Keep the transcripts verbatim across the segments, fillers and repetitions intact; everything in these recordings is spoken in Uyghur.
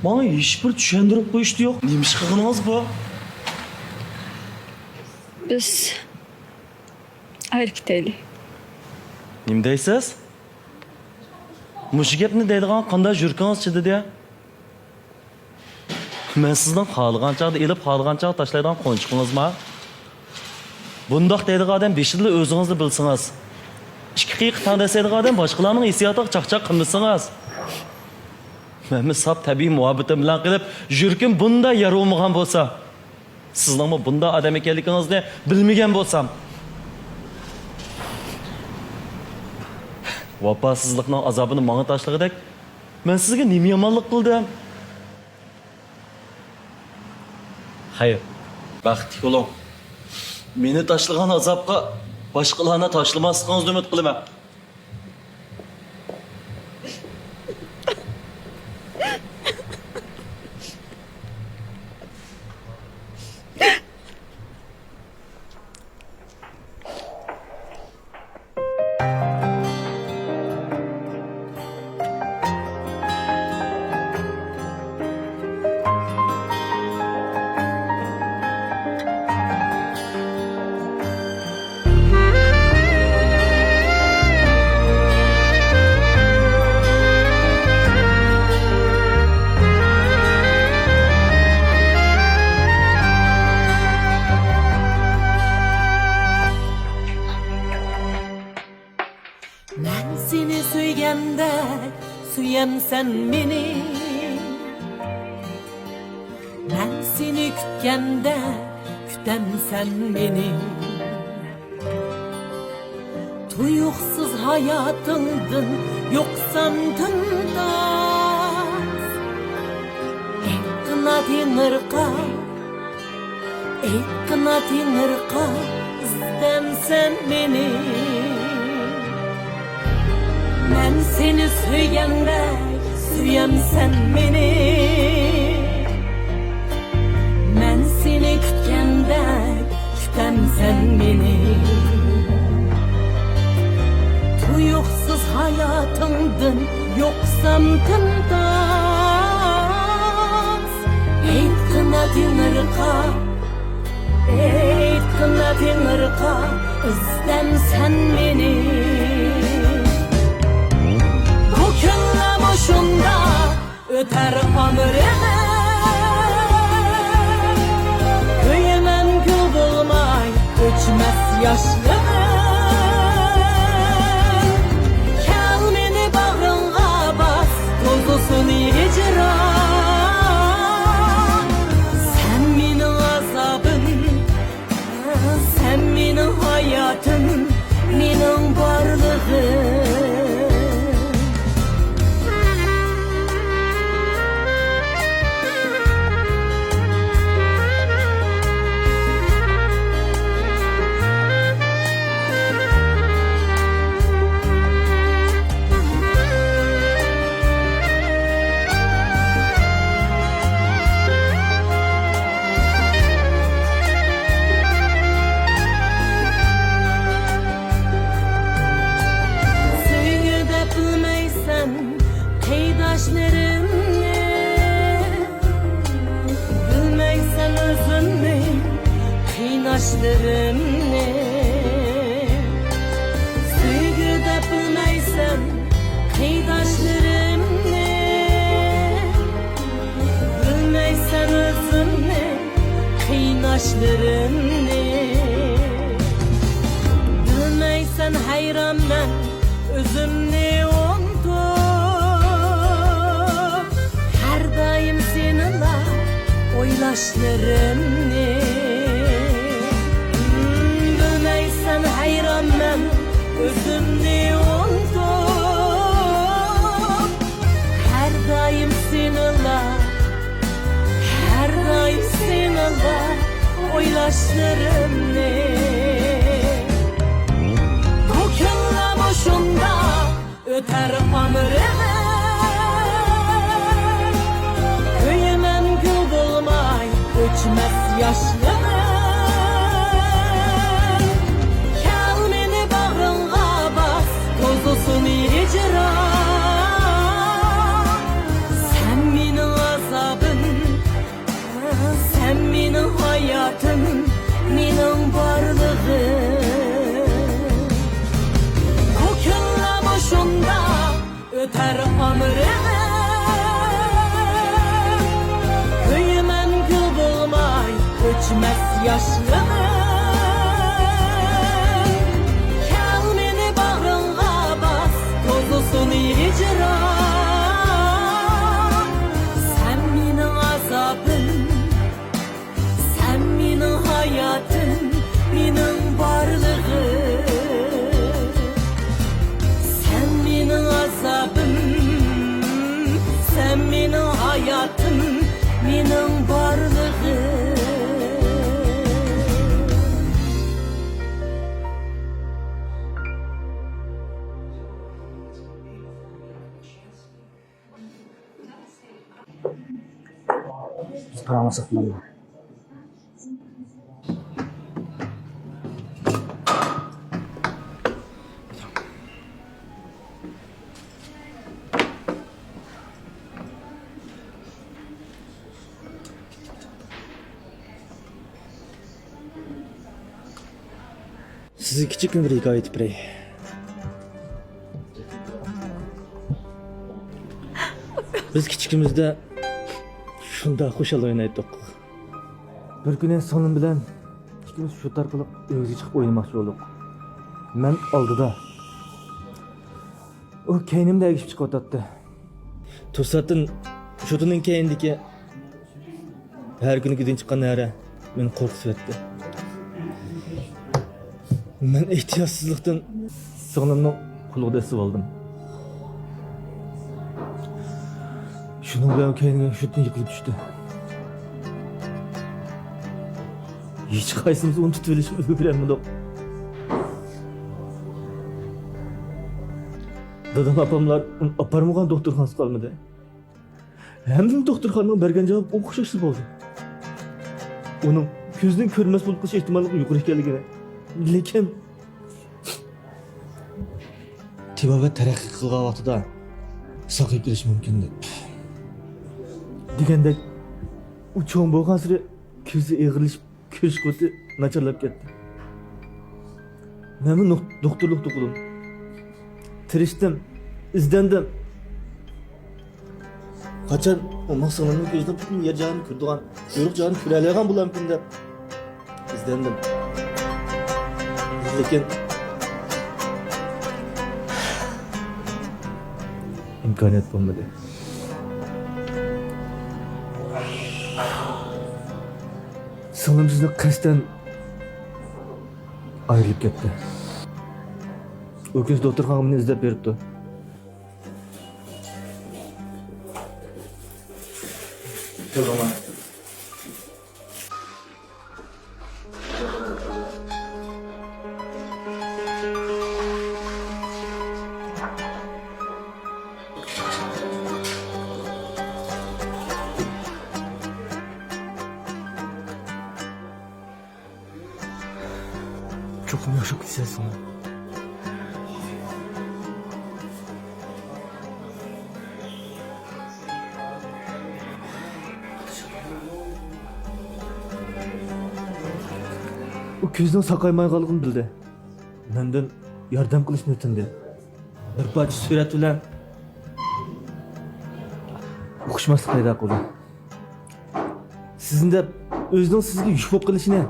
ماڭا ھېچبىر چۈشەندۈرۈپ قويۇشتا يوق. نېمە ئىش قىلغىنىڭىز بۇ؟ بىز ئايرىپ كېتەيلى. نېمە دەيسىز؟ مۇشۇ گەپنى دەيدىغان قانداق يۈرىكىڭىز چىدىدى؟ مەن سىزنىڭ خالىغان چاغدا ئېلىپ، خالىغان چاغدا تاشلايدىغان قونچىقىڭىزما؟ بۇنداق دەيدىغان ئادەم بېشىدىلا ئۆزىڭىزنى بىلسىڭىز. ئىككى قىيىققا تەڭ دەسسەيدىغان ئادەم باشقىلارنىڭ ھېسسىياتىغا چاقچاق قىلمىسىڭىز. مەنمۇ ساپ تەبىئىي مۇھەببىتىم بىلەن قېلىپ، يۈرىكىم بۇنداق يارا بولمىغان بولسا، سىزنىڭمۇ بۇنداق ئادەم ئىكەنلىكىڭىزنى بىلمىگەن بولسام. ۋاپاسىزلىقنىڭ ئازابىنى ماڭا تاشلىغۇدەك، مەن سىزگە نېمە يامانلىق قىلدىم؟ خەير، بەختلىك بولۇڭ. مېنى تاشلىغان ئازابقا باشقىلارنى تاشلىماسلىقىڭىزنى ئۈمىد قىلىمەن. مەن سېنى سۆيگەندەك سۆيەمسەن مېنى، مەن سېنى كۈتكەندەك كۈتەمسەن مېنى. تۇيۇقسىز ھاياتىڭدىن يوقسام تىمتاس، ئېيتقىنا تېڭىرقاپ، ئېيتقىنا تېڭىرقاپ، ئىزدەمسەن مېنى. مەن سېنى سۆيگەندەك سۆيەمسەن مېنى، مەن سېنى كۈتكەندەك كۈتەمسەن مېنى؟ تۇيۇقسىز ھاياتىڭدىن يوقسام تىمتاس، ئېيتقىنا تېڭىرقاپ، ئېيتقىنا تېڭىرقاپ، ئىزدەمسەن مېنى؟ بۇ كۈنلەرمۇ شۇنداق ئۆتەر ئامراق، كۆيىمەن گۈل بولماي ئۆچمەس ياشلىرىم. كەل مېنى باغرىڭغا باس، توزۇسۇن ھىجران. سەن مېنىڭ ئازابىم، سەن مېنىڭ ھاياتىم، مېنىڭ بارلىقىم. سۆيگۈ دەپ بىلمەيسەن قېرىنداشلىرىمنى، بىلمەيسەن ئۆزۈمنى، قېرىنداشلىرىمنى. سۆيگۈ دەپ بىلمەيسەن قېرىنداشلىرىمنى، بىلمەيسەن ئۆزۈمنى، قېرىنداشلىرىمنى. بىلمەيسەن ھەيرانمەن ئۆزۈمنى ئۇنتۇپ، ھەر دائىم سېنىلا ئويلاشلىرىمنى. بىلمەيسەن ھەيرانمەن ئۆزۈمنى ئۇنتۇپ، ھەر دائىم سېنىلا، ھەر دائىم سېنىلا ئويلاشلىرىمنى. بۇ كۈنلەرمۇ شۇنداق ئۆتەر ئامراق، كۆيىمەن گۈل بولماي ئۆچمەس ياشلىرىم. كەل مېنى باغرىڭغا باس، توزۇسۇن ھىجران. سەن مېنىڭ ئازابىم، ئۆتەر ئامرىقىم، كۆيىمەن گۈل بولماي، ئۆچمەس ياشلىقىم. كەل مېنى باغرىڭغا باس، توزۇلسۇن ھىجران. سەن مېنىڭ ئازابىم، سەن مېنىڭ ھاياتىم، مېنىڭ بارلىقىم. سەن مېنىڭ ئازابىم، سەن مېنىڭ ھاياتىم، مېنىڭ بارلىقىم. بىز پاراڭلاشساق بولامدۇ؟ سىزگە كىچىككىنە بىر ھېكايە ئېيتىپ بېرەي. بىز كىچىكىمىزدە شۇنداق خۇشال ئوينايتتۇق. بىر كۈنى سىڭلىم بىلەن ئىككىمىز شۇت ئارقىلىق ئۆگزىگە چىقىپ ئوينىماقچى بولدۇق. مەن ئالدىدا، ئۇ كەينىمدە ئەگىشىپ چىقىۋاتاتتى. توساتتىن شۇتىنىڭ كەينىدىكى ھەر كۈنى كۆزدىن چىققان نەرە مېنى قورقۇتۇۋەتتى. مەن ئېھتىياتسىزلىقتىن سىڭلىمنىڭ قۇلىقىدا ئېسىۋالدىم. شۇنىڭ بىلەن كەينىگە شۇتتىن يىقىلىپ چۈشتى. ھېچقايسىمىز ئۇنى تۇتۇۋېلىشقا ئۈلگۈرەلمىدۇق. دادام، ئاپاملار ئۇنى ئاپارمىغان دوختۇرخانىسى قالمىدى. ھەممە دوختۇرخانىنىڭ بەرگەن جاۋابى ئوخشاشلا بولدى. ئۇنىڭ كۆزدىن كۆرمەس بولۇپ قېلىش ئېھتىماللىقى يۇقىرى ئىكەنلىكىنى. لېكىن تېبابەت تەرەققىي قىلغان ۋاقتىدا ساقىيىپ قېلىشى مۇمكىن دەپ. دېگەندەك، ئۇ چوڭ بولغانسېرى كۆزى ئېغىرلىشىپ، كۆرۈش قۇۋۋىتى ناچارلاپ كەتتى. مەنمۇ نۇق-، دوختۇرلۇقتا ئوقۇدۇم. تىرىشتىم، ئىزدەندىم. قاچان ئۇ ماڭا سىڭلىمنىڭ كۆزىنىڭ پۈتۈن يەر جايىنى كۆرىدىغان، يورۇق جايىنى كۆرەلەيدىغان بولامكىن دەپ ئىزدەندىم. لېكىن ئىمكانىيەت بولمىدى. سىڭلىم سىزنى قەستەن ئايرىلىپ كەتتى. ئۇ كۈنسى دوختۇرخانىغا مېنى ئىزدەپ بېرىپتۇ. چوقۇم ياخشى كېلىسەن سىڭلىم. ئۇ كۆزىنىڭ ساقايمايدىغانلىقىنى بىلدى. مەندىن ياردەم قىلىشنى ئۆتۈندى. بىر پارچە سۈرەت بىلەن ئۇقۇشماسلىق پەيدا قىلدى. سىزنى دەپ ئۆزىنىڭ سىزگە يۈك بولۇپ قېلىشىنى،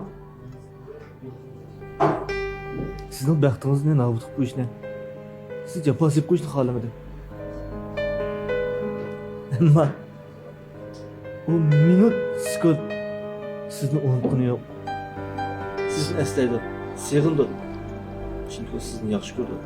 سىزنىڭ بەختىڭىزنى نابۇت قىلىپ قويۇشنى، سىز جاپا سېلىپ قويۇشنى خالىمىدى. ئەمما ئۇ مىنۇت سېكۇنت سىزنى ئۇنتقىنى يوق. سىزنى ئەسلەيدۇ، سېغىنىدۇ. چۈنكى ئۇ سىزنى ياخشى كۆرىدۇ.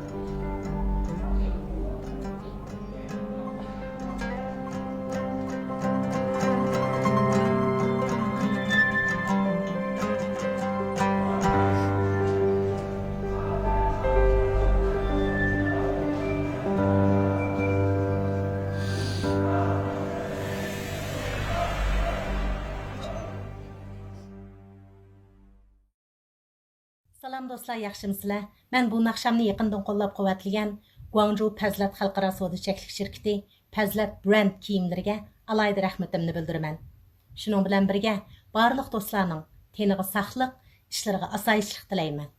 سالام دوستلار، ياخشىمۇسىلەر؟ مەن بۇ ناخشامنى يېقىندىن قوللاپ قۇۋۋەتلىگەن گۇاڭجۇ پەزىلەت خەلقئارا سودا چەكلىك شىركىتى پەزىلەت بىراند كىيىملىرىگە ئالاھىدە رەھمىتىمنى بىلدۈرىمەن. شۇنىڭ بىلەن بىرگە، بارلىق دوستلارنىڭ تېنىغا ساقلىق، ئىشلىرىغا ئاسايىشلىق تىلەيمەن.